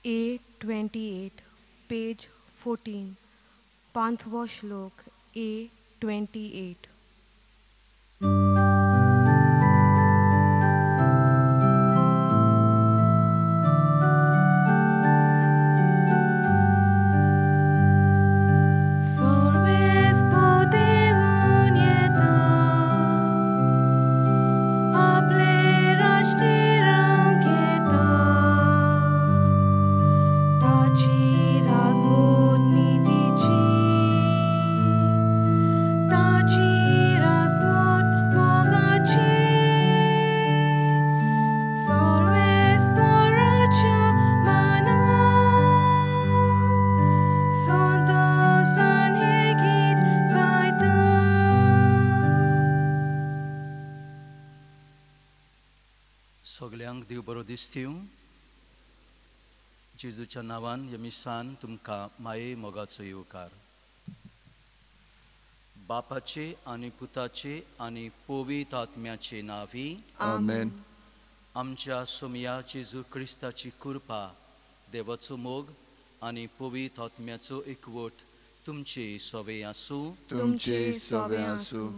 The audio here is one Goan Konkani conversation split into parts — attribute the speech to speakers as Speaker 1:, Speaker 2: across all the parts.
Speaker 1: A28, page 14, पांचवो श्लोक A28.
Speaker 2: सगल्यांक देव बरो दिसतीव. जेजूच्या नांवान ह्या मिसान तुमकां माये मोगाचो येवकार. बापाचे आनी पुताचे आनी पवित्र आत्म्याचे नांवी
Speaker 3: आमेन.
Speaker 2: आमच्या सोमया जेजू क्रिस्ताची कृपा, देवाचो मोग आनी पवित्र आत्म्याचो एकवट तुमचे सवे आसूं.
Speaker 3: तुमचे सवे आसूं.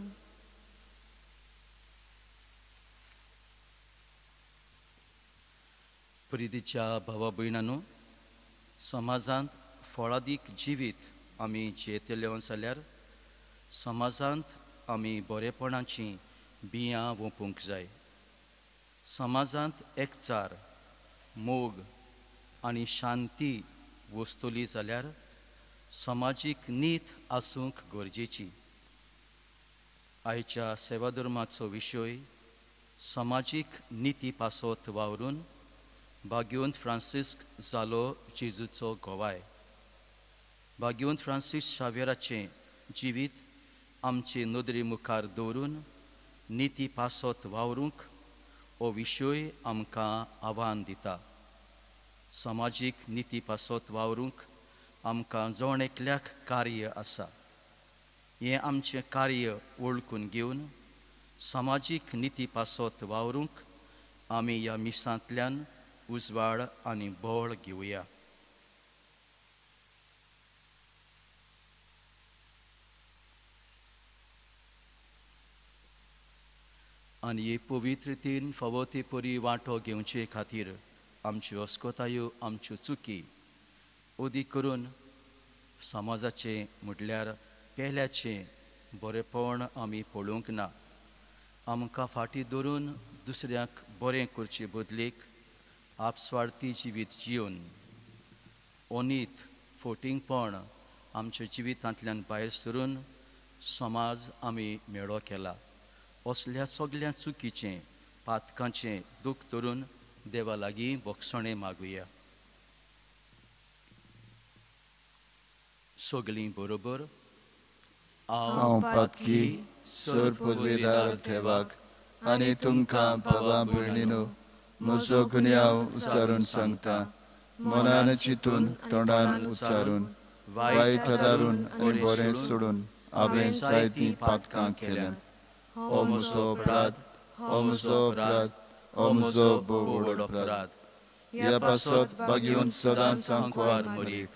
Speaker 2: प्रितीच्या भावा भयणांनो, समाजांत फळादीक जिवीत आमी जियेतले जाल्यार समाजांत आमी बरेपणाचीं बियां वोंपूंक जाय. समाजांत एकचार, मोग आनी शांती वसतली जाल्यार समाजीक नीत आसूंक गरजेची. आयच्या सेवाधर्माचो विशय समाजीक निती पासत वावरून भाग्यवंत फ्रांसिस्क जालो जेजूचो गवाय. भाग्यवंत फ्रांसीस शावेराचें जिवीत आमचे नदरे मुखार दवरून निती पासत वावरूंक हो विशय आमकां आव्हान दिता. समाजीक निती पासत वावरूंक आमकां जण एकल्याक कार्य आसा. हें आमचें कार्य वळखून घेवन समाजीक निती पासत वावरूंक आमी ह्या मिसांतल्यान उजवाड आनी बळ घेवया. आनी हे पवित्रतेन फावो ते परी वांटो घेवचे खातीर आमच्यो अस्कोतायो, आमच्यो चुकी अदीक करून समाजाचें म्हटल्यार पेल्याचें बरेपण आमी पळोवंक ना. आमकां फाटीं धरून दुसऱ्यांक बरें करचे बदलेक आपस्वार्थी जिवीत जिवन अनीत, फोटिंगपण आमच्या जिवितांतल्यान भायर सरून समाज आमी मेळो केला. असल्या सगल्या चुकीचें, पातकांचें दूख धरून देवा लागीं बोगसणें मागुया. सगलीं बरोबर.
Speaker 3: हांव पातकी सर पदवेदार देवाक आनी तुमकां बाबा भयणीनो म्हजो गुन्यांव उच्चारून सांगता. मनान चिंतून, तोंडान उच्चारून, वायट आदारून आनी बरें सोडून हांवें जायतीं पातकां केल्यांत. हो म्हजो अपराध, हो म्हजो अपराध, हो म्हजो भोव व्हड अपराध. ह्या पासत भाग्यवंत सदांच आंकवार मरीक,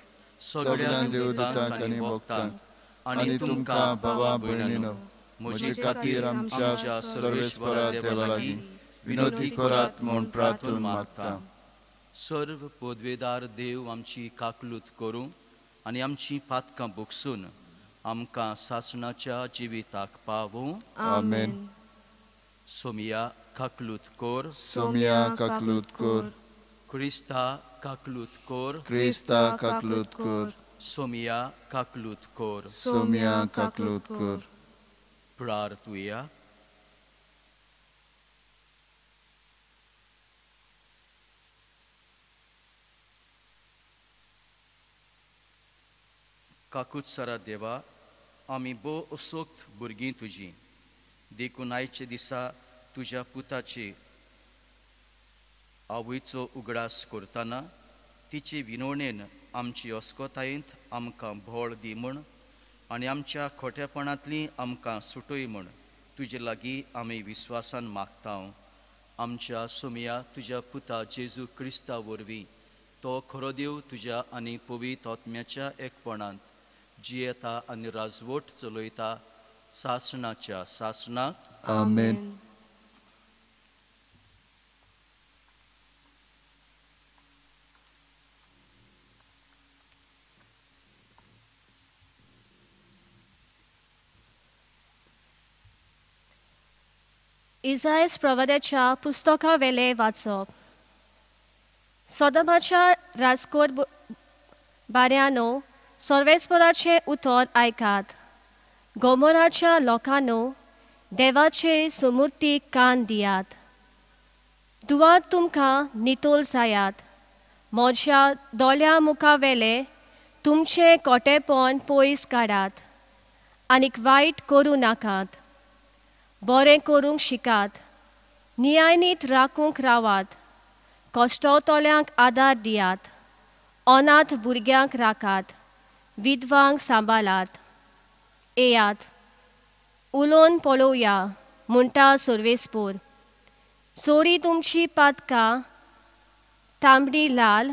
Speaker 3: सगळ्या देवदूतांक आनी भक्तांक आनी तुमकां भावा भयणीनो म्हजे खातीर आमच्या सर्वेस्परा देवा लागीं विनोदी करात म्हूण प्रार्थना मागता.
Speaker 2: सर्व पदवेदार देव आमची काकलूत करूं आनी आमची पातकां बोगसून आमकां सासणाच्या जिविताक पावूं.
Speaker 3: आमेन.
Speaker 2: सोमिया काकलूत कोर.
Speaker 3: सोमिया काकलूत कोर.
Speaker 2: क्रिस्ता काकलूत कोर.
Speaker 3: क्रिस्ता काकलूत कोर.
Speaker 2: सोमिया काकलूत कोर.
Speaker 3: सोमिया काकलूत कोर.
Speaker 2: प्रार्थुया. काकुत्सरा देवा, आमी भोव असोक्त भुरगीं तुजीं, देखून आयचे दिसा तुज्या पुताचे आवयचो उगडास करतना तिचे विनवणेन आमची अस्कोतायेंत आमकां भोळ दी म्हूण आनी आमच्या खोटेपणांतली आमकां सुटय म्हूण तुजे लागीं आमी विस्वासान मागता. आमच्या सोमया तुज्या पुता जेजू क्रिस्ता वरवीं तो खरो देव तुज्या आनी पवित्र आत्म्याच्या एकपणांत जियेता आनी राजवट चलयता सासणाच्या सासणाक.
Speaker 3: आमेन.
Speaker 4: इजायस प्रवाद्याच्या पुस्तकावेले वाचप. सोदमाच्या राजकोट बाऱ्यानो सर्वेस्पराचें उतर आयकात. गोमोराच्या लोकांनो देवाचे सुमुर्तीक कान दियात. दुवात तुमकां नितोल जायात. म्हज्या दोळ्या मुखावेले तुमचें कोटेपण पयस काडात आनीक वायट करूं नाकात. बरें करूंक शिकात, न्यायनीत राखूंक रावात, कश्टवतल्यांक आदार दियात, अनाथ भुरग्यांक राखात, विधवांक सांबाळात. येयात उलोवन पळोवया म्हणटा सर्वेस्पोर. चोरी तुमची पातकां तांबडी लाल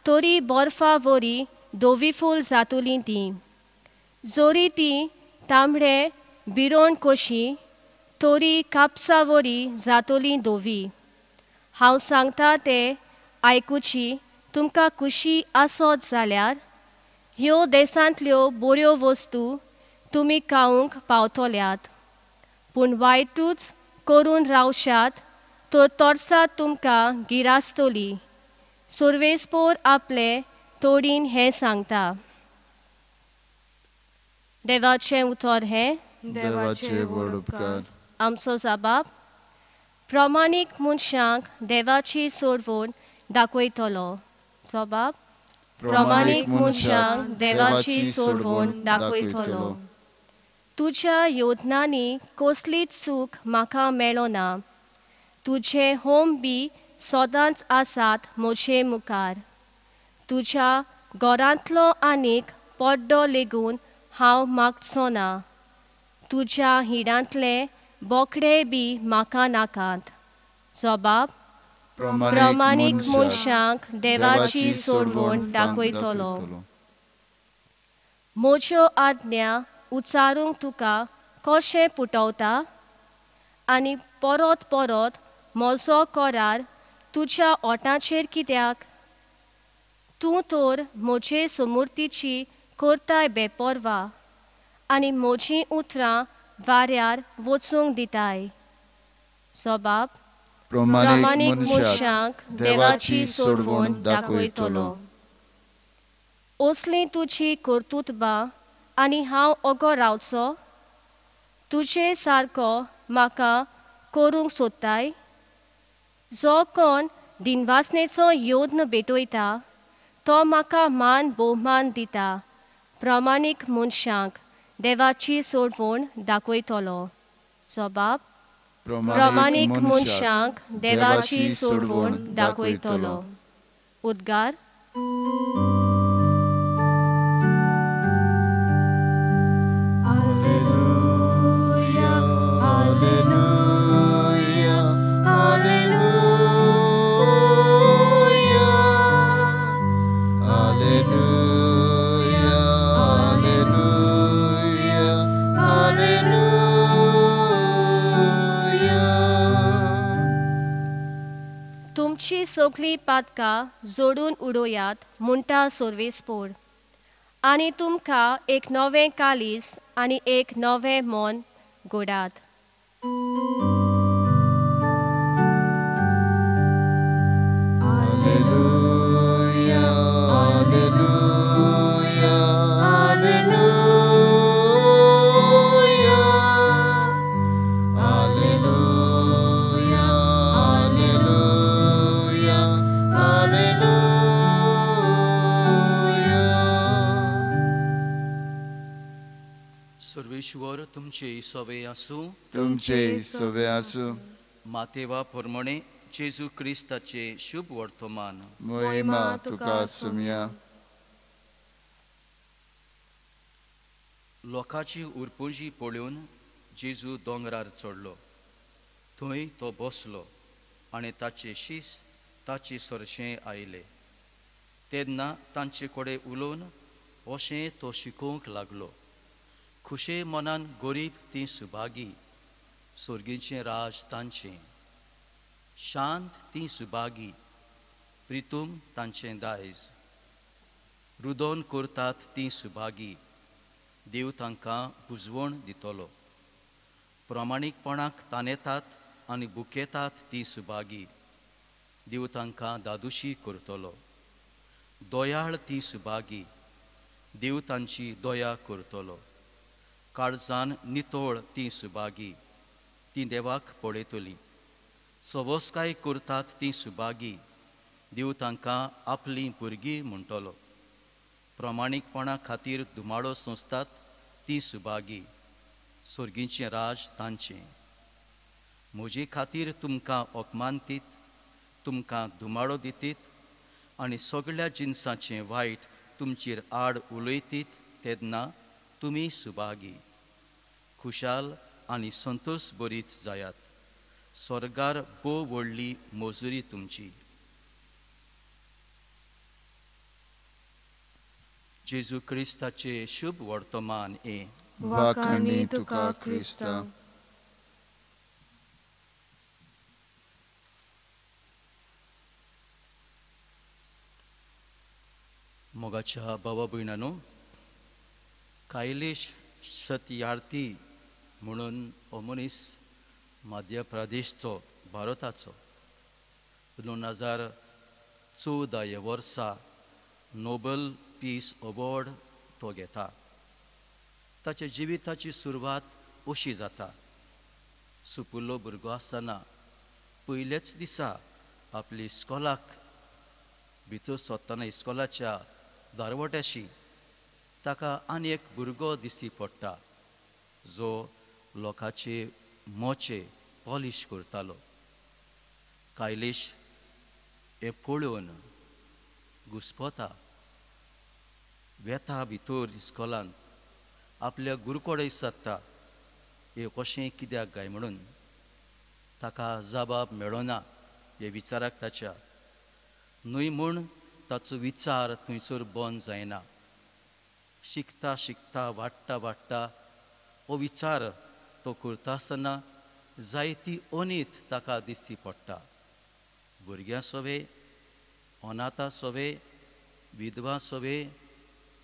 Speaker 4: तरी बर्फा वरी धवी फूल जातलीं तीं. जोरी तीं तांबडे बिरोण कशी तरी कापसा वरी जातली धवी. हांव सांगता तें आयकुची तुमकां खुशी आसत जाल्यार ह्यो देशांतल्यो बऱ्यो वस्तू तुमी खावंक पावतल्यात. पूण वायटूच करून रावशात तर तोर्सा तुमकां गिरासतली. सर्वेस्पोर आपले तोडीन हें सांगता. देवाचें उतर हें.
Speaker 3: देवाचे व्हड उपकार.
Speaker 4: आमचो जबाब प्रमाणीक मनशांक देवाची सोडवण दाखयतलो. जबाब प्रमाणीक मनशांक देवाची सोडवण दाखयतलो. तुज्या योजनांनी कसलीच सूख म्हाका मेळना. तुजें होम बी सदांच आसात म्हजे मुखार. तुज्या घरांतलो आनीक पड्डो लेगून हांव मागचो ना. तुज्या हिडांतले बोकडे बी म्हाका नाकात. जबाब प्रमाणीक मनशांक देवाची सोडवण दाखयतलो. म्हज्यो आज्ञा उच्चारूंक तुका कशें पुटवता आनी परत परत म्हजो करार तुज्या ओठांचेर कित्याक? तूं तर म्हजे सुमुर्तीची करताय बेपर्वा आनी म्हजीं उतरां वाऱ्यार वचूंक दिताय. जबाब प्रमाणीक मनशांक देवाची सोडवण दाखयतलो. असलीं तुजी कर्तुत्वां आनी हांव ओगो रावचो? तुजे सारको म्हाका करूंक सोदताय? जो कोण दिनवासनेचो योद्न भेटयता तो म्हाका मान भोवमान दिता. प्रमाणीक मनशांक देवाची सोडवण दाखयतलो. जबाब प्रमाणीक मनशांक देवाची सोडवण दाखयतलो. उद्गार. तुमची सगळीं पातकां जोडून उडोयात म्हणटा सर्वेस्पोर आनी तुमकां एक नवें कालीस आनी एक नवें मन घडात.
Speaker 2: सर्वेश्वर तुमचे सवे आसूं.
Speaker 3: तुमचे सवे आसूं.
Speaker 2: मातेवा प्रमाणे जेजू क्रिस्ताचे शुभ वर्तमान.
Speaker 3: महिमा तुका सुमया.
Speaker 2: लोकांची उरपुंजी पळोवन जेजू दोंगरार चडलो. थंय तो बसलो आनी ताचे शीस ताचे सरशें आयले. तेन्ना तांचे कडेन उलोवन अशें तो शिकोवंक लागलो, खुशे मनान गरीब ती सुभागी, सोर्गीचें राज तांचें। शांत ती सुभागी, प्रितूम तांचें दायज। रुदोन करतात ती सुभागी, देव तांकां बुजवण दितलो। प्रामाणीकपणाक तानेतात आनी बुकेतात ती सुभागी, देव तांकां दादुशी करतलो। दयाळ ती सुभागी, देव तांची दया करतलो। काळजान नितळ ती सुभागी, ती देवाक पळयतली। सवस्काय करतात ती सुभागी, देव तांकां आपली भुरगीं म्हणटलो। प्रामाणीकपणा खातीर धुमाडो सोंसतात ती सुभागी, सोर्गीचें राज तांचें। म्हजे खातीर तुमकां अपमानतीत, तुमकां धुमाडो दितीत आनी सगळ्या जिनसाचें वायट तुमचेर आड उलयतीत तेन्ना तुमी सुभागी। खुशाल आनी संतोष बरीत जायात, स्वर्गार भोव व्हडली मजुरी तुमची। जेजू क्रिस्ताचे शुभ वर्तमान हें।
Speaker 3: वाखाणी तुका क्रिस्ता।
Speaker 2: मोगाच्या बाबा भयणानो, कैलेश सत्यार्थी म्हणून हो मनीस मध्य प्रदेशचो, भारताचो, 2014 ह्या वर्सा नोबल पीस अवॉर्ड तो घेता। ताच्या जिविताची सुरवात अशी जाता। सुपुल्लो भुरगो आसतना पयलेच दिसा आपली इस्कोलाक भितर सरतना इस्कोलाच्या दारवट्याशी ताका आनी एक भुरगो दिश्टी पडटा, जो लोकांचे मोचे पॉलिश करतालो। कैलेश हें पळोवन घुस्पता, वेता भितर इस्कोलांत, आपल्या गुरुकडे विचारता हें कशें कित्याक काय म्हणून। ताका जबाब मेळना हे विचाराक ताच्या, न्हय म्हूण ताचो विचार थंयसर बंद जायना। शिकता शिकता वाडटा वाडटा हो विचार तो करता आसतना जायती अनीत ताका दिश्टी पडटा। भुरग्यां सोवे, अनाथा सोवे, विधवा सोवे,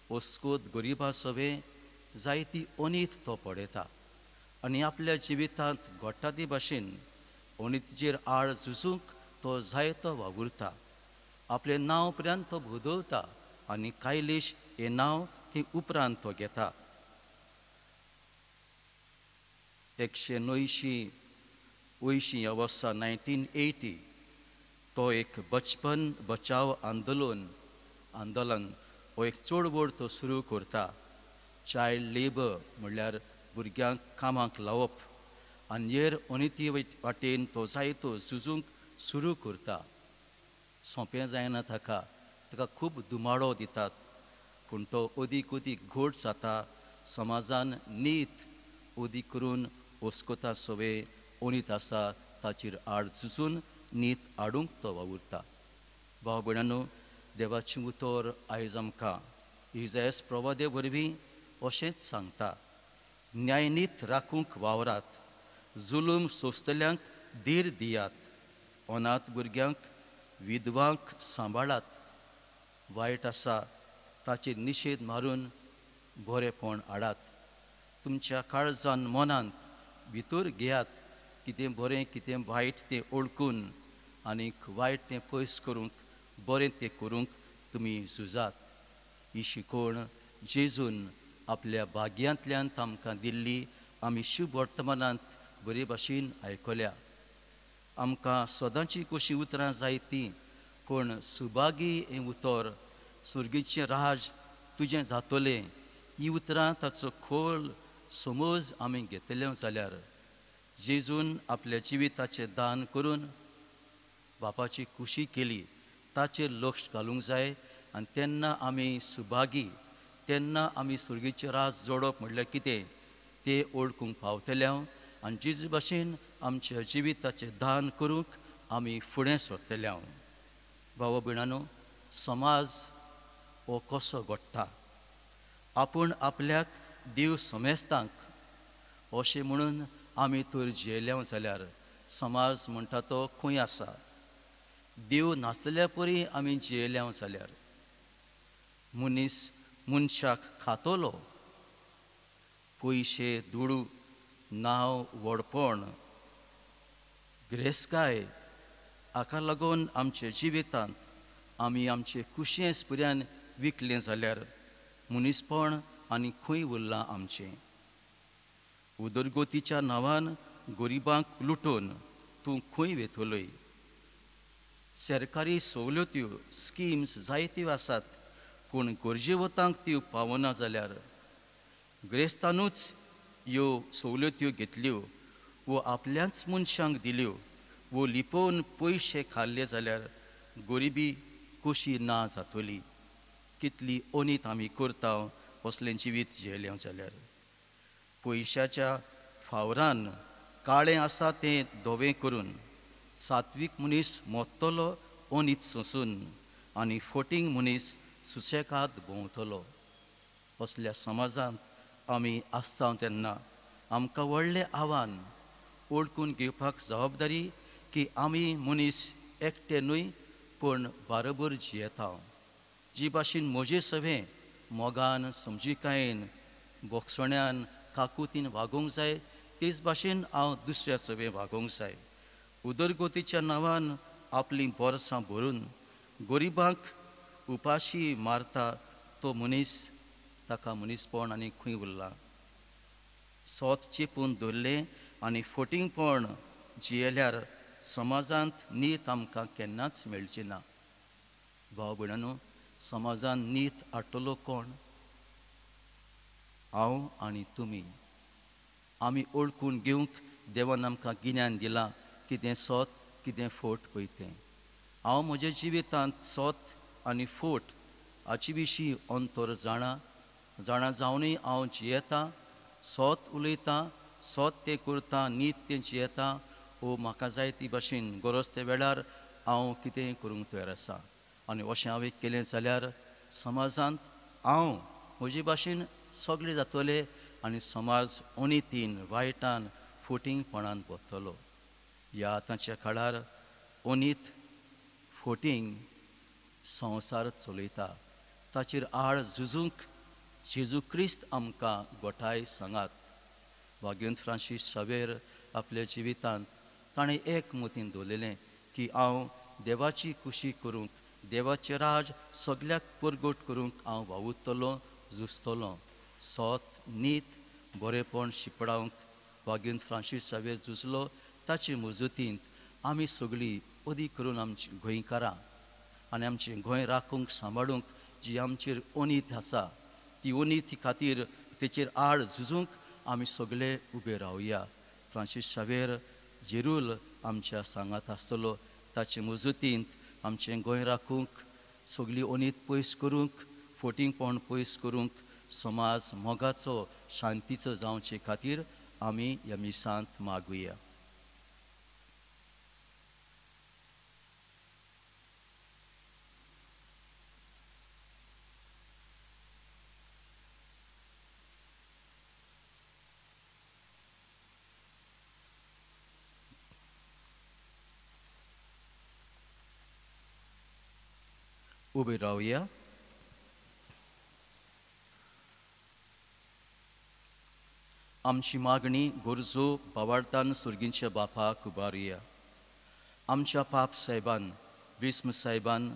Speaker 2: ओस्कोत गरिबां सोवे जायती अनीत तो पळयता आनी आपल्या जिवितांत घडटा ते भाशेन अनितीचेर आड झुजूंक तो जायतो वावुरता। आपलें नांव पर्यंत तो बदलता आनी कैलेश हें नांव ती उपरांत तो घेता। 1989 ह्या वर्सा 1980 तो एक बचपन बचाव आंदोलन हो एक चळवळ तो सुरू करता। चायल्ड लेबर म्हणल्यार भुरग्यांक कामाक लावप आनी हेर अनिती वाटेन तो जायतो झुजूंक सुरू करता। सोंपें जायना ताका, ताका खूब धुमाडो दितात, पूण तो अदीक अदीक घोट जाता। समाजान नीत अदीक करून ओस्कोता सोवे अनीत आसा ताचेर आड झुजून नीत हाडूंक तो वावुरता। भाव भयणांनो, देवाचें उतर आयज आमकां इजायस प्रवादे वरवीं अशेंच सांगता, न्यायनीत राखूंक वावरात, जुलूम सोंसतल्यांक धीर दियात, अनाथ भुरग्यांक विधवांक सांबाळात, वायट आसा ताचेर निशेध मारून बरेपण हाडात, तुमच्या काळजान मनांत भितर घेयात कितें बरें कितें वायट तें ओळखून आनीक वायट तें पयस करूंक बरें तें करूंक तुमी झुजात। ही शिकवण जेजून आपल्या भाग्यांतल्यान तांकां दिल्ली आमी शुभ वर्तमानांत बरे भाशेन आयकल्या। आमकां सदांची कशीं उतरां जाय तीं, पूण सुभागी हें उतर, सुर्गीचें राज तुजें जातलें, ही उतरां ताचो खोल समज आमी घेतले जाल्यार जेजून आपल्या जिविताचें दान करून बापाची खुशी केली ताचेर लक्ष घालूंक जाय आनी तेन्ना आमी सुभागी, तेन्ना आमी सुर्गीचें राज जोडप म्हणल्यार कितें तें ओळखूंक पावतले आनी जेजू भाशेन आमच्या जिविताचें दान करूंक आमी फुडें सरतले। भाव भयणांनो, समाज हो कसो घडटा? आपूण आपल्याक देव समेस्तांक अशें म्हणून आमी तर जियेल्या जाल्यार समाज म्हणटा तो खंय आसा? देव नासलेल्या परी आमी जियेल्या जाल्यार मनीस मनशाक खातलो. पयशे, दुडू, नांव, व्हडपण, गिरेस्तकाय हाका लागून आमच्या जिवितांत आमी आमचे कुशें स्पुऱ्यान विकलें जाल्यार मनीसपण आनी खंय उरलां आमचें? उदरगतीच्या नांवान गरिबांक लुटून तूं खंय वेतलोय? सरकारी सवलत्यो, स्किम्स जायत्यो आसात, पूण गरजेवतांक त्यो पावना जाल्यार गिरेस्तानूच ह्यो सवलत्यो घेतल्यो वो आपल्याच मनशांक दिल्यो वो लिपोवन पयशे खाल्ले जाल्यार गरिबी कशी ना जातली? कितली अनीत आमी करता असलें जिवीत जियेलें जाल्यार. पयशाच्या फावरान काळें आसा तें धवें करून सात्वीक मनीस मोत्तलो अनीत सोंसून आनी फोटींग मनीस सुसेकाद भोंवतलो. असल्या समाजांत आमी आसता तेन्ना आमकां व्हडलें आव्हान ओळखून घेवपाक जबाबदारी की आमी मनीस एकटे न्हय पूण बारोबर जियेता. जी भाशेन म्हजे सवें मोगान, समजिकायेन, बोगसण्यान, काकुतीन वागोवंक जाय तेच भाशेन हांव दुसऱ्या सवें वागोवंक जाय. उदरगतीच्या नांवान आपलीं बोर्सां भरून गरिबांक उपाशी मारता तो मनीस, ताका मनीसपण आनी खंय उरलां? सोत चेपून धरलें आनी फोटींगपण जियेल्यार समाजांत नीत आमकां केन्नाच मेळची ना. भाव भयणांनो, समाजांत नीत हाडटलो कोण? हांव आनी तुमी. आमी ओळखून घेवंक देवान आमकां गिन्यान दिलां कितें सोत कितें फोट पळय तें. हांव म्हज्या जिवितांत सोत आनी फोट हाचे विशीं अंतर जाणा जाणा जावनूय हांव जियेतां, सोत उलयतां, सोत तें करतां, नीत तें जियेतां. ओ म्हाका जाय ती भाशेन गरज त्या वेळार हांव कितेंय करूंक तयार आसा. आनी अशें हांवें केलें जाल्यार समाजांत हांव म्हजे भाशेन सगळे जातले आनी समाज अनितीन, वायटान, फोटींगपणान भरतलो. ह्या आतांच्या काळार अनीत, फोटींग संवसार चलयता. ताचेर आड झुजूंक जेजू क्रिस्त आमकां गोठाय सांगात. वाग्योंत फ्रांसीस शावेर आपल्या जिवितांत ताणें एक मतीन दवरलेलें की हांव देवाची खुशी करूंक, देवाचें राज सगल्याक परगट करूंक हांव वावुरतलो, झुजतलो. सोत, नीत, बरेपण शिंपडावंक वाग्योंत फ्रांसीस शावेर झुजलो. ताचे मजतींत आमी सगळीं अदीक करून आमची गोंयकारां आनी आमचें गोंय राखूंक, सांबाळूंक जी आमचेर अनीत आसा ती अनीती खातीर तेचेर आड झुजूंक आमी सगळे उबे रावया. फ्रांसीस शावेर जेरूल आमच्या सांगात आसतलो. ताचे मजतींत आमचें गोंय राखूंक, सगळी अनीत पयस करूंक, फोटींगपण पयस करूंक, समाज मोगाचो, शांतीचो जावचे खातीर आमी ह्या मिसांत मागुया. उबे रावया. आमची मागणी गरजो बावार्थान सुर्गींच्या बापाक उबारुया. आमच्या पाप साहेबान, भीस्म साहेबान,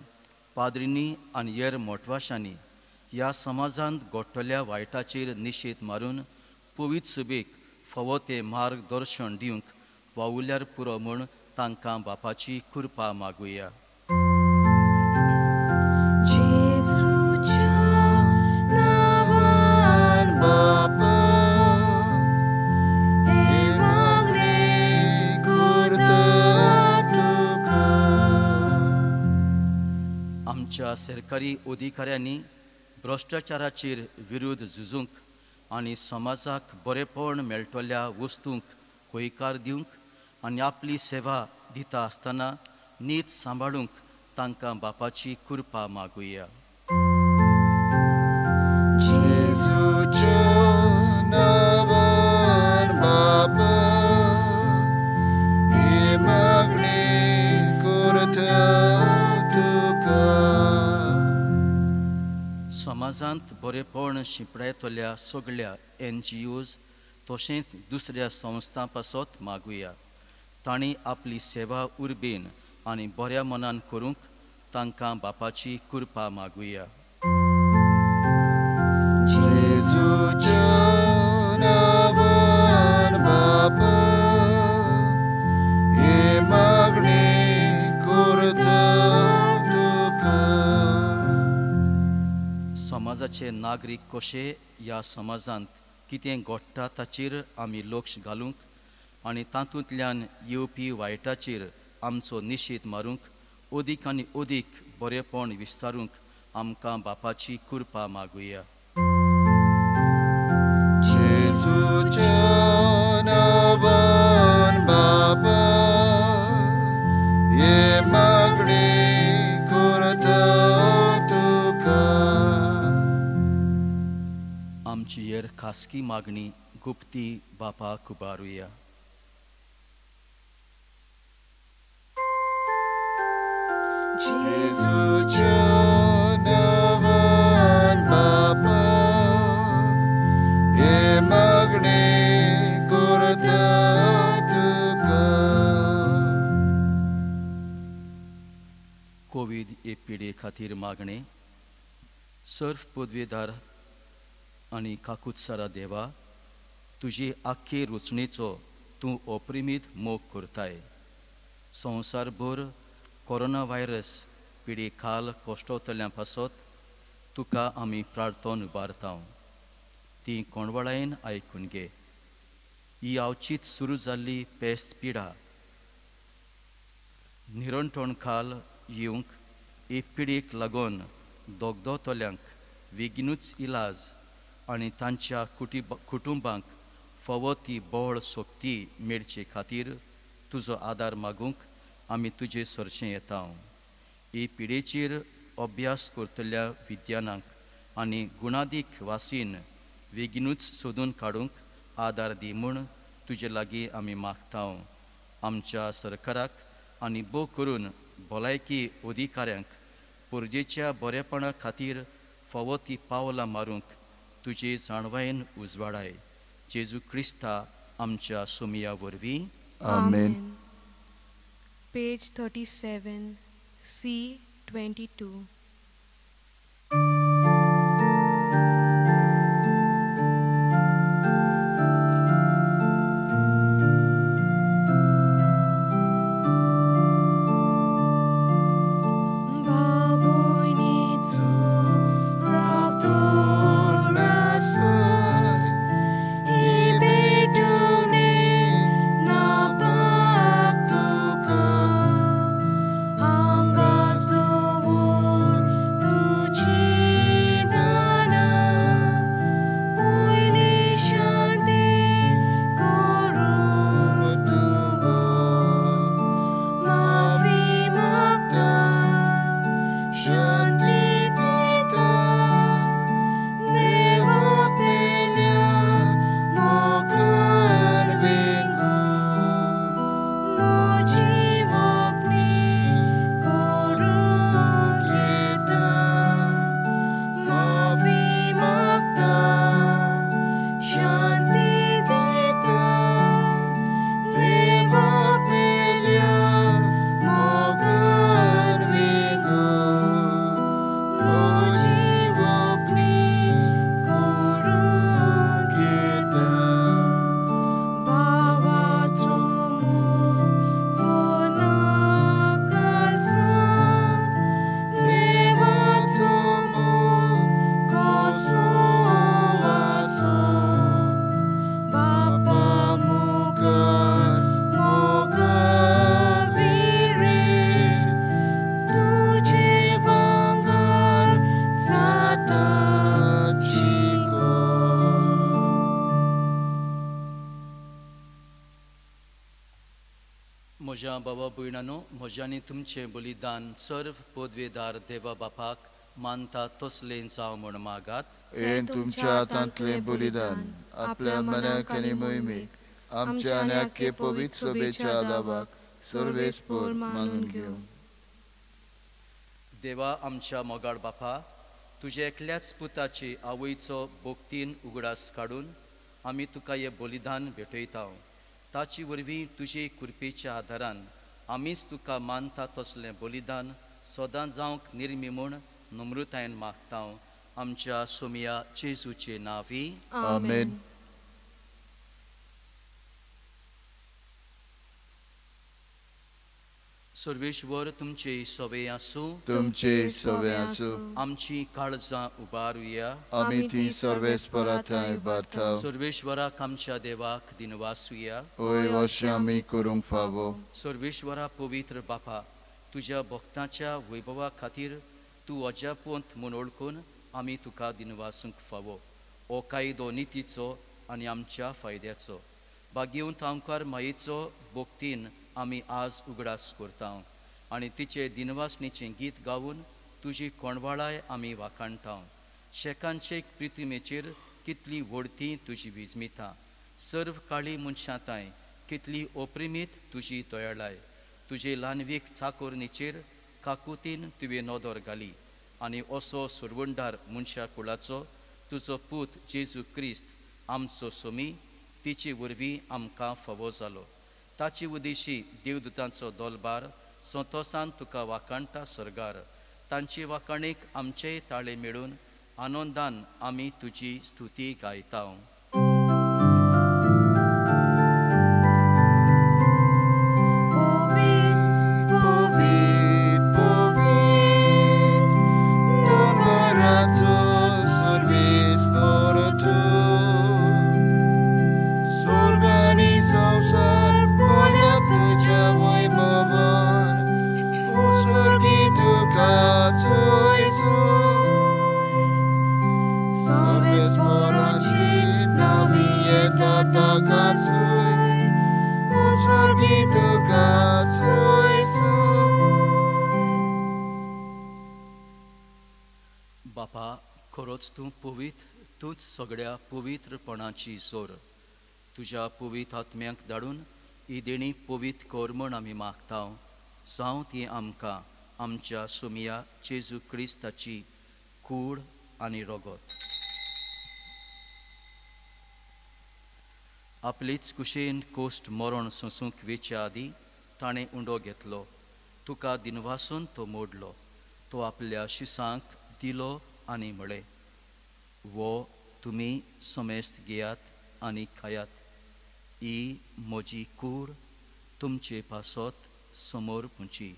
Speaker 2: पाद्रींनी आनी हेर मोटवाशांनी ह्या समाजांत घडटल्या वायटाचेर निशेध मारून पवित्र सभेक फावो तें मार्गदर्शन दिवंक वावुरल्यार पुरो म्हूण तांकां बापाची कृपा मागुया. आमच्या सरकारी अधिकाऱ्यांनी भ्रश्टाचाराचेर विरोध झुजूंक आनी समाजाक बरेपण मेळटल्या वस्तूंक हयकार दिवंक आनी आपली सेवा दिता आसतना नीत सांबाळूंक तांकां बापाची कृपा मागुया. समाजांत बरेपण शिंपडायतल्या सगळ्या NGOs तशेंच दुसऱ्या संस्थां पासत मागुया. तांणी आपली सेवा उर्बेन आनी बऱ्या मनान करूंक तांकां बापाची कृपा मागुया. समाजाचे नागरीक कशे ह्या समाजांत कितें घडटा ताचेर आमी लक्ष घालूंक आनी तातूंतल्यान येवपी वायटाचेर आमचो निशेध मारूंक अदीक आनी अदीक बरेपण विस्तारूंक आमकां बापाची कृपा मागुया. आमची हेर खासगी मागणी गुप्ती बापाक उबारुया. कोवीड हे पिडे खातीर मागणे. सर्व पदवेदार आनी काकुत्सारा देवा, तुजी आख्खे रचणेचो तूं अपरिमीत मोग करताय. संवसारभर कोरोना व्हायरस पिडे खाल कश्टवतल्यां पासत तुका आमी प्रार्थन उबारता. ती कोणवळायेन आयकून घे. ही अवचीत सुरू जाल्ली पेस्त पिडा निरंटण खाल येवंक हे पिडेक लागून दोगदोतल्यांक बेगीनूच इलाज आनी तांच्या कुटुंबांक फावो ती बळ शक्ती मेळचे खातीर तुजो आदार मागूंक आमी तुजे सरशें येता. हे पिडेचेर अभ्यास करतल्या विद्यानांक आनी गुणादीक वासीन बेगीनूच सोदून काडूंक आदार दी म्हूण तुजे लागीं आमी मागता. आमच्या सरकाराक आनी भोव करून भलायकी अधिकाऱ्यांक परजेच्या बरेपणा खातीर फावो ती पावलां मारूंक तुजे जाणवायेन उजवाडाय. जेजू क्रिस्ता आमच्या सोमिया वरवीं.
Speaker 3: आमेन.
Speaker 1: Page 37, C22.
Speaker 2: म्हज्या बाबा भयणानो, म्हज्यांनी तुमचें बलिदान सर्व पदवेदार देवा बापाक मानता तसलें जावं म्हूण मागात.
Speaker 3: हें तुमच्या हातांतलें बलिदान आपल्या मनाक आनी मोहिमेक आमच्या आनी आख्खे पवित्र सभेच्या दावाक सर्वेस्पोर मानून घेवं.
Speaker 2: देवा आमच्या मोगाळ बापा, तुज्या एकल्याच पुताची आवयचो भक्तीन उगडास काडून आमी तुका हें बलिदान भेटयता. ताचे वरवीं तुजे कृपेच्या आदारान आमीच तुका मानता तसलें बलिदान सदां जावंक निर्मी म्हूण नम्रतायेन मागता. आमच्या सोमिया जेजूचे नांवी
Speaker 3: आमेन.
Speaker 2: सर्वेश्वर तुमचे सवे आसूं.
Speaker 3: तुमचे सवे आसूं.
Speaker 2: आमची काळजां उबारुया.
Speaker 3: आमी ती सर्वेस्परा थंय उबारता.
Speaker 2: सर्वेश्वराक आमच्या देवाक दिनवासुया.
Speaker 3: ओय अशें आमी करूंक फावो.
Speaker 2: सर्वेश्वरा पवित्र बापा, तुज्या भक्तांच्या वैभवा खातीर तूं अजापवंत म्हूण वळखून आमी तुका दिनवासूंक फावो. हो कायदो नितीचो आनी आमच्या फायद्याचो. भाग्यवंत आमकार मायेचो भक्तीन आमी आज उगडास करता आनी तिचे दिनवासणीचें गीत गावन तुजी कोणवाळाय आमी वाखाणटा. शेकांचे प्रितिमेचेर कितली व्हडती तुजी विजमिता, सर्व काळी मनशां तांय कितली ओप्रिमीत तुजी दयाळाय. तुजे ल्हानवीक चाकोरणीचेर काकुतीन तुवें नदर घाली आनी असो सुरवंडार मनशा कुळाचो तुजो पूत जेजू क्रिस्त आमचो सोमी तिचे वरवीं आमकां फावो जालो. ताची उदेशी देवदूतांचो दोलबार संतोसान तुका वाखाणटा सर्गार. तांची वाखाणीक आमचेय ताळे मेळून आनंदान आमी तुजी स्तुती गायता. बापा, खरोच तूं पवित्र, तूंच सगळ्या पवित्रपणाची जोर. तुज्या पवित्र आत्म्यांक धाडून ही देणी पवित्र कर म्हूण आमी मागता. जावं ती आमकां आमच्या सोमिया जेजू क्रिस्ताची कूड आनी रगत. आपलेच कुशेन कोश्ट मरण सोंसूंक वेच्या आदीं ताणें उंडो घेतलो, तुका दिनवासून तो मोडलो, तो आपल्या शिसांक दिलो आनी म्हळें, वो तुमी समेस्त घेयात आनी खायात, ही म्हजी कूड तुमचे पासत समोर पुंची.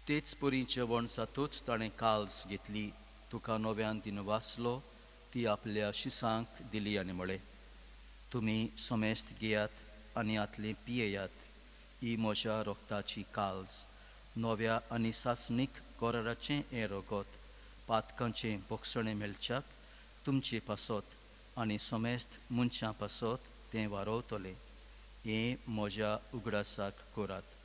Speaker 2: तेच परी जेवण जातूच ताणें काल्स घेतली, तुका नव्यान दिनवासलो, ती आपल्या शिसांक दिली आनी म्हळें, तुमी समेस्त घेयात आनी आतलें पियेयात, ही म्हज्या रगताची काल्स, नव्या आनी सासणीक कराराचें हें रगत पातकांचें बोगसणें मेळच्याक तुमचे पासत आनी समेस्त मनशां पासत तें वारोवतलें. हें म्हज्या उगडासाक करात.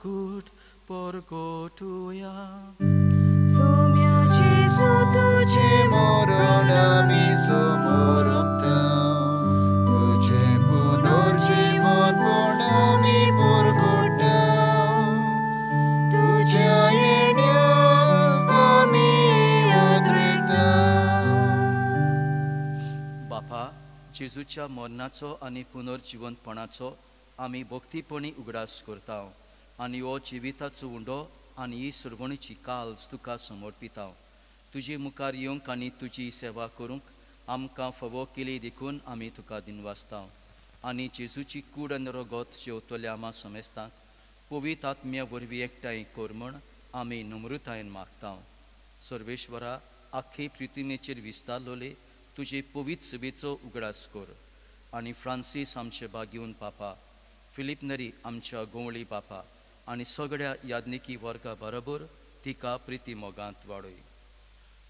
Speaker 2: गुट परगोटुया
Speaker 1: सोम्या जेजू तुजें
Speaker 3: मरण आमी समोरमता, तुजें पुनर्जीवनपण आमी परगोटा, तुज्या येण्याक आमी उद्रेकता.
Speaker 2: बापा, जेजूच्या मरणाचो आनी पुनर्जिवंतपणाचो आमी भक्तीपणी उगडास करता आनी हो जिविताचो उंडो आनी ही सुरवणीची काल्स तुका समर्पिता. तुजे मुखार येवंक आनी तुजी सेवा करूंक आमकां फावो केली देखून आमी तुका दिनवासता. आनी जेजूची कूड आनी रगत जेवतल्या आमा समेस्तांक पवित्र आत्म्या वरवीं एकठांय कर म्हूण आमी नम्रतायेन मागता. सर्वेश्वरा, आख्खे पृथ्वीचेर विस्तारलोले तुजे पवित्र सुबेचो उगडास कर आनी फ्रांसीस आमचे बागेवन पापा, फिलीप नरी आमच्या गोंवळी बापा आनी सगळ्या याज्ञिकी वर्गा बरोबर तिका प्रिती मोगांत वाडय.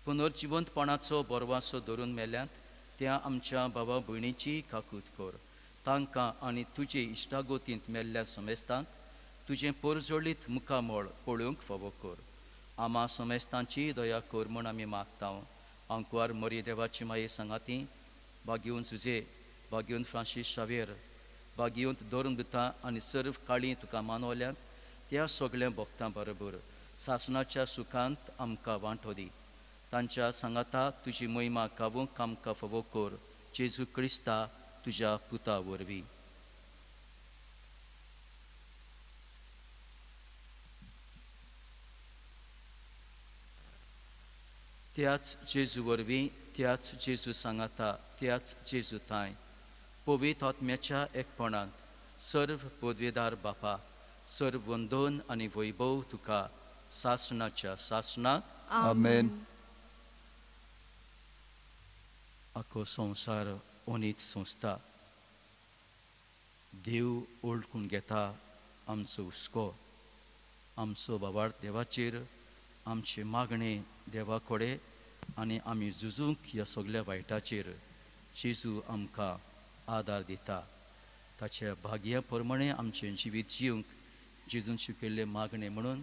Speaker 2: पुनर्जिवंतपणाचो बरवासो धरून मेल्यांत त्या आमच्या भावा भयणीची काकूत कर. तांकां आनी तुजे इश्टागोतींत मेल्ल्या समेस्तांक तुजें पोरजोळीत मुखामळ पळोवंक फावो कर. आमा समेस्तांची दया कर म्हूण आमी मागता. आंकवार मरी देवाची माये सांगाती बागेवन सुजे, बागेवन फ्रांसीस शावेर, बागेवंत धरून दिता आनी सर्व काळी तुका मानवल्यांत त्या सगळ्या भक्तां बरोबर सासणाच्या सुखांत आमकां वांटो दी. तांच्या सांगाता तुजी महिमा गावूंक आमकां फावो कर, जेजू क्रिस्ता तुज्या पुता वरवीं. त्याच जेजू वरवीं, त्याच जेजू सांगाता, त्याच जेजू तांय पवित्र आत्म्याच्या एकपणांत सर्व पदवेदार बापा, सर्व वंदन आनी वैभव तुका सासणाच्या सासणाक.
Speaker 3: आमेन.
Speaker 2: आखो संवसार ओनीत संस्था देव ओळखून घेता आमचो हुस्को, आमचो बाबार देवाचेर, आमचे मागणे देवा कडेन आनी आमी झुजूंक ह्या सगल्या वायटाचेर जेजू आमकां आदार दिता. ताच्या भाग्या प्रमाणे आमचें जिवीत जिवंक जेजून शिकयल्ले मागणे म्हणून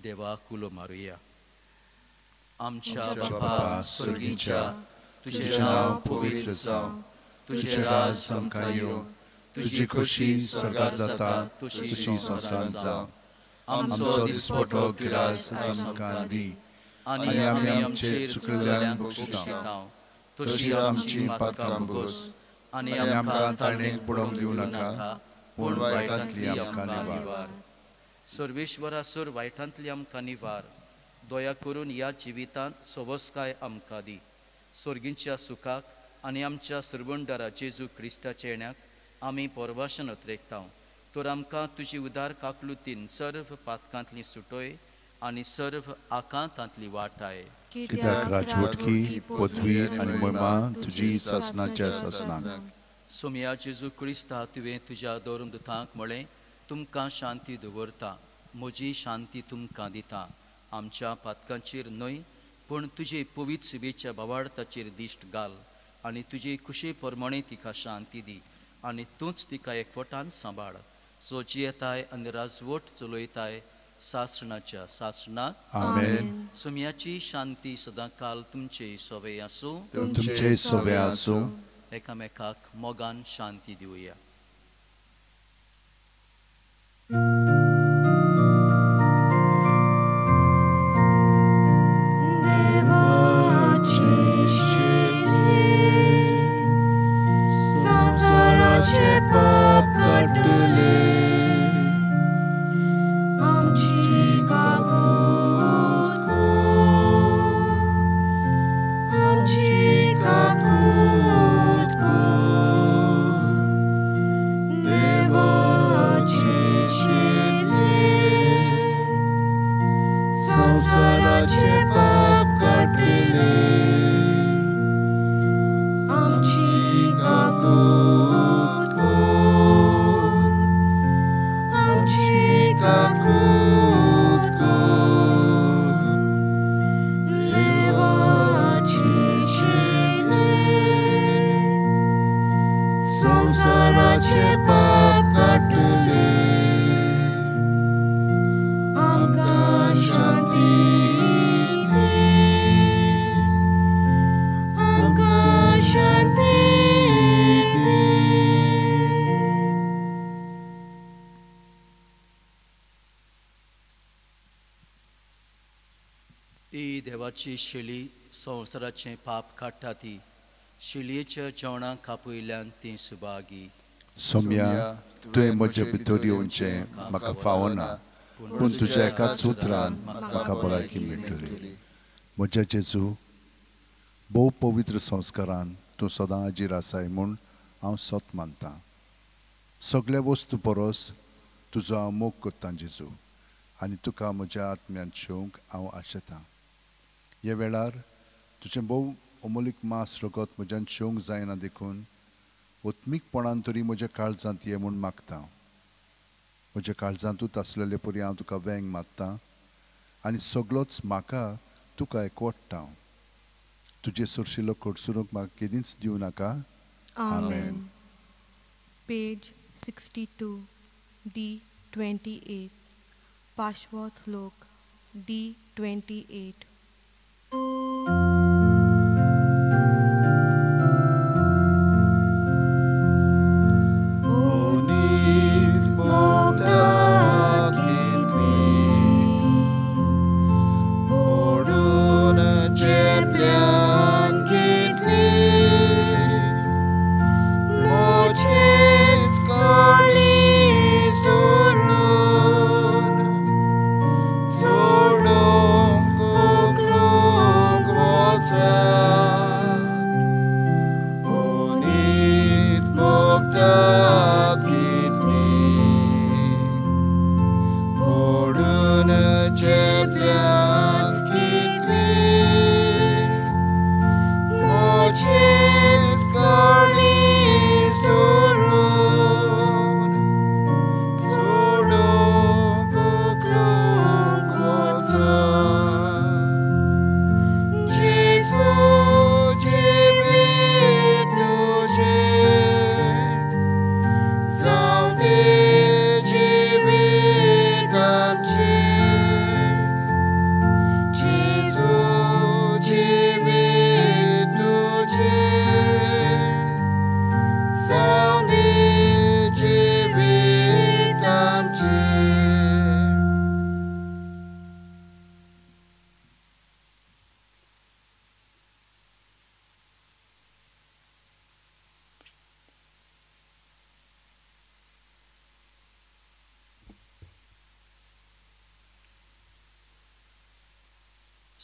Speaker 2: देवा कुलो मारुया. आमच्या बापा स्वर्गीच्या, तुजें नांव पवित्र जावं,
Speaker 3: तुजें राज आमकां येवं, तुजी खोशी स्वर्गार जाता तशी संवसारांत जावं. आमचो दिसपटो गिरास आमकां दी आनी आमी आमचे चुकलेल्यांक बक्षिता तशी आमची पातकां भोगस आनी आमकां ताणेक बुडोवंक दिवं नाका, पूण वायटांतली आमकां निवार.
Speaker 2: सर्वेश्वरा सर वायटांतली आमकां निवार. दया करून ह्या जिवितांत सवसकाय आमकां दी. स्वर्गींच्या सुखाक आनी आमच्या सर्वंडारा जेजू क्रिस्ताच्या येण्याक आमी परवाशन अत्रेकता. तर आमकां तुजी उदार काकलुतीन सर्व पातकांतली सुटोय आनी सर्व आकांतांतली वाटाय.
Speaker 3: कित्याक राजवटकी, पदवी आनी महिमा तुजी सासणाच्या सासणाक.
Speaker 2: सोमया जेजू क्रिस्ता, तुवें तुज्या धर्मदूतांक म्हळें, तुमकां शांती दवरता, म्हजी शांती तुमकां दिता. आमच्या पातकांचेर न्हय पूण तुजे पवित्र सुबेच्या भावार्थाचेर दिश्ट घाल आनी तुजे खुशे प्रमाणे तिका शांती दी आनी तूंच तिका एकवटान सांबाळ. सो जियेताय आनी राजवट चलयताय सासणाच्या सासणाक.
Speaker 3: आमेन.
Speaker 2: सोम्याची शांती सदांकाल तुमचे सवे आसूं.
Speaker 3: तुमचे सवे आसूं.
Speaker 2: एकामेकाक मोगान शांती दिवया. देवाची शेली संवसाराचें पाप काडटा ती शेलयेच्या जेवणाक कापयल्यान ती सुभागी.
Speaker 3: सोम्या, तुवें म्हजे भितर येवचें म्हाका फावना, पूण तुज्या एकाच उतरान म्हाका भलायकी मेळटली. म्हज्या जेजू, भोव पवित्र संस्कारान तूं सदां हाजीर आसाय म्हूण हांव सत मानतां. सगळ्या वस्तू परस तुजो हांव मोग करतां जेजू, आनी तुका म्हज्या आत्म्यान शेवंक हांव आशेतां. ह्या वेळार तुजें भोव
Speaker 5: अमोलीक मास रगत म्हज्यान शेवंक जायना देखून ओत्मीकपणान तरी म्हज्या काळजांत ये म्हूण मागता. म्हज्या काळजांतूच आसलेले परी हांव तुका वेंग मारता आनी सगलोच म्हाका तुका एकवटता. तुजे सरशिल्लो कडसरूंक म्हाका केदींच दिवं नाका. आमेन.
Speaker 1: पेज 62 D28, पांचवो श्लोक D28.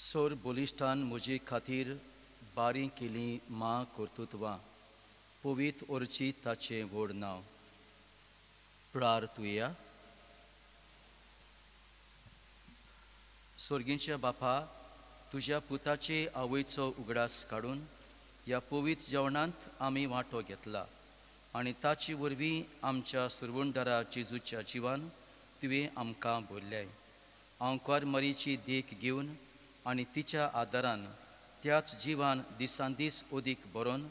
Speaker 2: सोर बोलिश्टान म्हजे खातीर बारी केली मां कर्तृत्वां पवीत ओरची ताचें व्हड नांव. प्रार्थुया. सोर्गींच्या बापा, तुज्या पुताचे आवयचो उगडास काडून ह्या पवीत जेवणांत आमी वांटो घेतला आनी ताचे वरवीं आमच्या सुरवंडरा जेजूच्या जिवान तुवें आमकां भरल्याय. आंकवार मरीची देख घेवन आनी तिच्या आदारान त्याच जिवान दिसान दीस अदीक बरोवन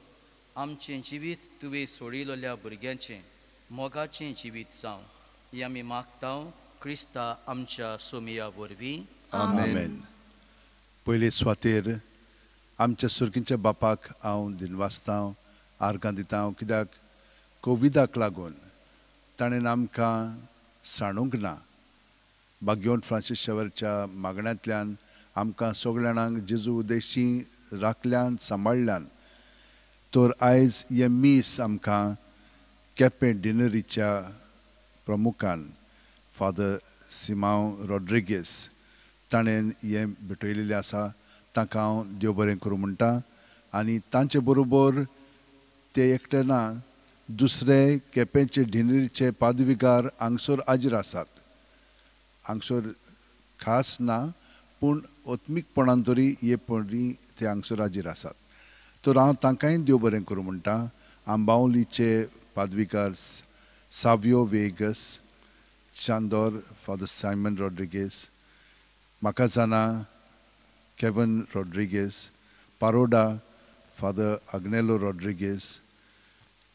Speaker 2: आमचें जिवीत तुवें सोडिल्ल्या भुरग्यांचें मोगाचें जिवीत जावं हें आमी मागता क्रिस्ता आमच्या सोमिया वरवीं.
Speaker 5: आमेन. पयले सुवातेर आमच्या सुर्गींच्या बापाक हांव दिनवासता, आर्गां दिता, कित्याक कोविडाक लागून ताणें आमकां सांडूंक ना. बाग्योन फ्रांसीस शेवरच्या मागण्यांतल्यान आमकां सगळ्या जाणांक जेजू उदेशी राखल्यान सांबाळ्ळ्यान. तर आयज हें मीस आमकां केपें डिनरीच्या प्रमुखान फादर सिमांव रॉड्रिगीस ताणें हें भेटयलेलें आसा. तांकां हांव देव बरें करूं म्हणटा. आनी तांचे बरोबर ते एकटे ना, दुसरे केपेंचे डिनरीचे पादविगार हांगसर हाजीर आसात. हांगसर खास ना पूण ओत्मीकपणान तरी हे परी ते हांगसर हाजीर आसात. तर हांव तांकांय देव बरें करूं म्हणटा. आंबावलीचे पादविकार Savio Vegas, Chandor father Simon Rodrigues, Macazana Kevin Rodrigues, Paroda father Agnelo Rodrigues,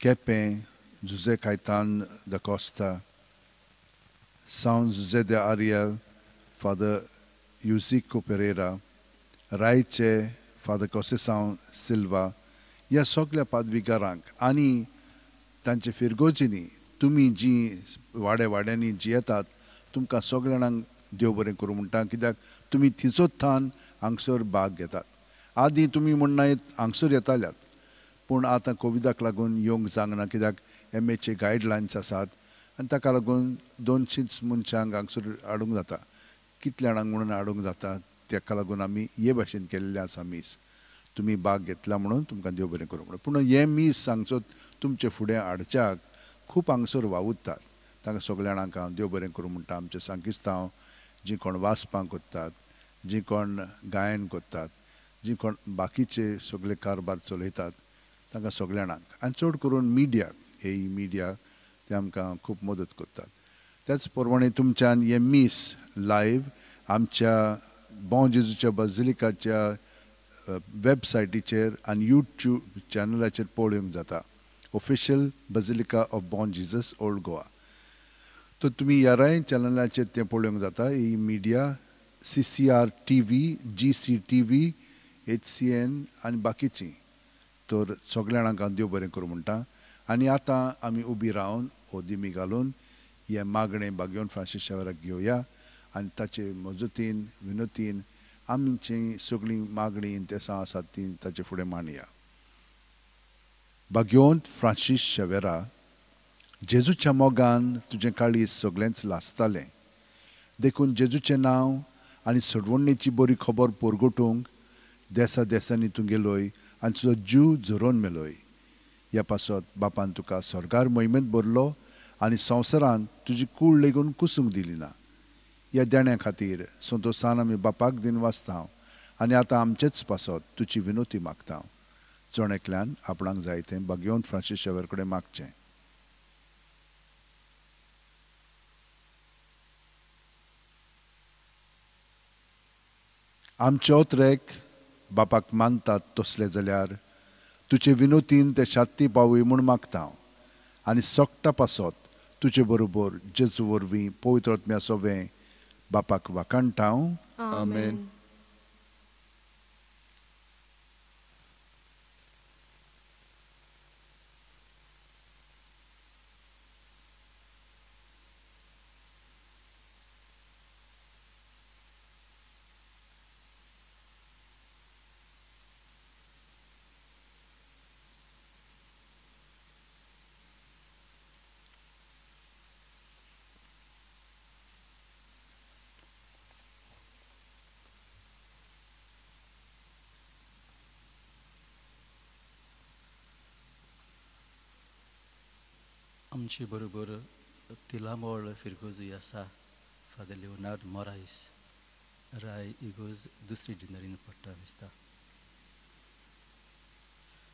Speaker 5: Quepem Jose Caetano da Costa, Sao Jose de Areal father Yuzico Pereira, रायचे फादर कोसेसांव सिल्वा. ह्या सगल्या पादविकारांक आनी तांचे फिरगोजींनी तुमी जी वाड्या वाड्यांनी जी येतात तुमकां सगल्या जाणांक देव बरें करूं म्हणटा, कित्याक तुमी थिंचोच थान हांगसर भाग घेतात. आदीं तुमी म्हणना हांगसर येताल्यात, पूण आतां कोविडाक लागून येवंक जावंक कित्याक एमएचे गायडलायन्स आसात आनी ताका लागून 200 मनशांक हांगसर हाडूंक जाता, कितल्या जाणांक म्हणून हाडूंक जाता. ताका लागून आमी हे भाशेन केल्लें आसा मीस. तुमी भाग घेतला म्हणून तुमकां देव बरें करूं म्हणून. पूण हें मीस हांगसर तुमचे फुडें हाडच्याक खूब हांगसर वावुरतात. तांकां सगल्या जाणांक हांव देव बरें करूं म्हणटा. आमचे सांकिस्तांव जीं कोण वाचपां करतात, जीं कोण गायन करतात, जी कोण बाकीचे सगळे कारभार चलयतात तांकां सगल्या जाणांक आनी चड करून मिडियाक, ए मिडिया ते आमकां खूब मदत करतात. त्याच प्रमाणे तुमच्यान हें मीस लायव्ह आमच्या बॉं जेजूच्या बाजिलिकाच्या वेबसायटीचेर आनी यूट्यूब चॅनलाचेर पळोवंक जाता, official basilica of Bom Jesus old Goa. तर तुमी ह्याराय चॅनलाचेर तें पळोवंक जाता, E media, CCR TV, GCTV, HCN आनी बाकीचीं. तर सगल्या जाणांक हांव देव बरें करूं म्हणटा. आनी आतां आमी उबी रावन ओदिमी घालून हें मागणें बागेवन फ्रांसीस शावराक घेवया आनी ताचे मजतीन विनोतीन आमची सगळीं मागणीं इंतेसां आसात तीं ताचे फुडें मांडया. भाग्यवंत फ्रांसीस शेवेरा, जेजूच्या मोगान तुजें काळीज सगळेंच लासतालें, देखून जेजूचें नांव आनी सोडवणेची बरी खबर पोरगोटूंक देसा देसांनी तूं गेलोय आनी तुजो जीव झरोवन मेलोय. ह्या पासत बापान तुका स्वर्गार मोहिमेंत भरलो आनी संवसारांत तुजी कूड लेगून कुसूंक दिली ना. ह्या देण्या खातीर संतोसान आमी बापाक दिन वाचता आनी आतां आमचेच पासत तुजी विनोती मागता. जण एकल्यान आपणाक जाय तें भाग्यवंत फ्रांसीस शेवर कडेन मागचें. आमचे ओतरेक बापाक मानतात तसले जाल्यार तुजे विनोतीन ते शात्ती पावय म्हूण मागता आनी सोकटा पासत तुजे बरोबर जेजू वरवीं पवित्र आत्म्या सोवें बापाक वाखाणटा.
Speaker 3: आमेन.
Speaker 2: आमचे बरोबर तिलामोळ फिरगोजूय आसा, फादर लिओनार्ड मोरायस राय इगोज दुसरी डिनरीन पडटा दिसता.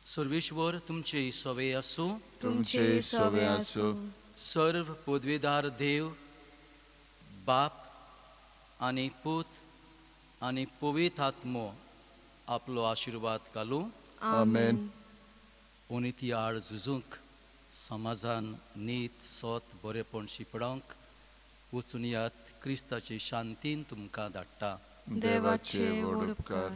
Speaker 2: सर्वेश्वर तुमचे सवे आसूं,
Speaker 3: तुमचे सवे आसूं.
Speaker 2: सर्व पदवेदार देव बाप आनी पूत आनी पवित्र आत्मो आपलो आशिर्वाद घालूं.
Speaker 3: आमेन.
Speaker 2: अनिती आड झुजूंक, समाजान नीत सोत बरेपण शिंपडावंक वचून यात क्रिस्ताचे शांतीन तुमकां धाडटा.
Speaker 3: देवाचे व्हड उपकार.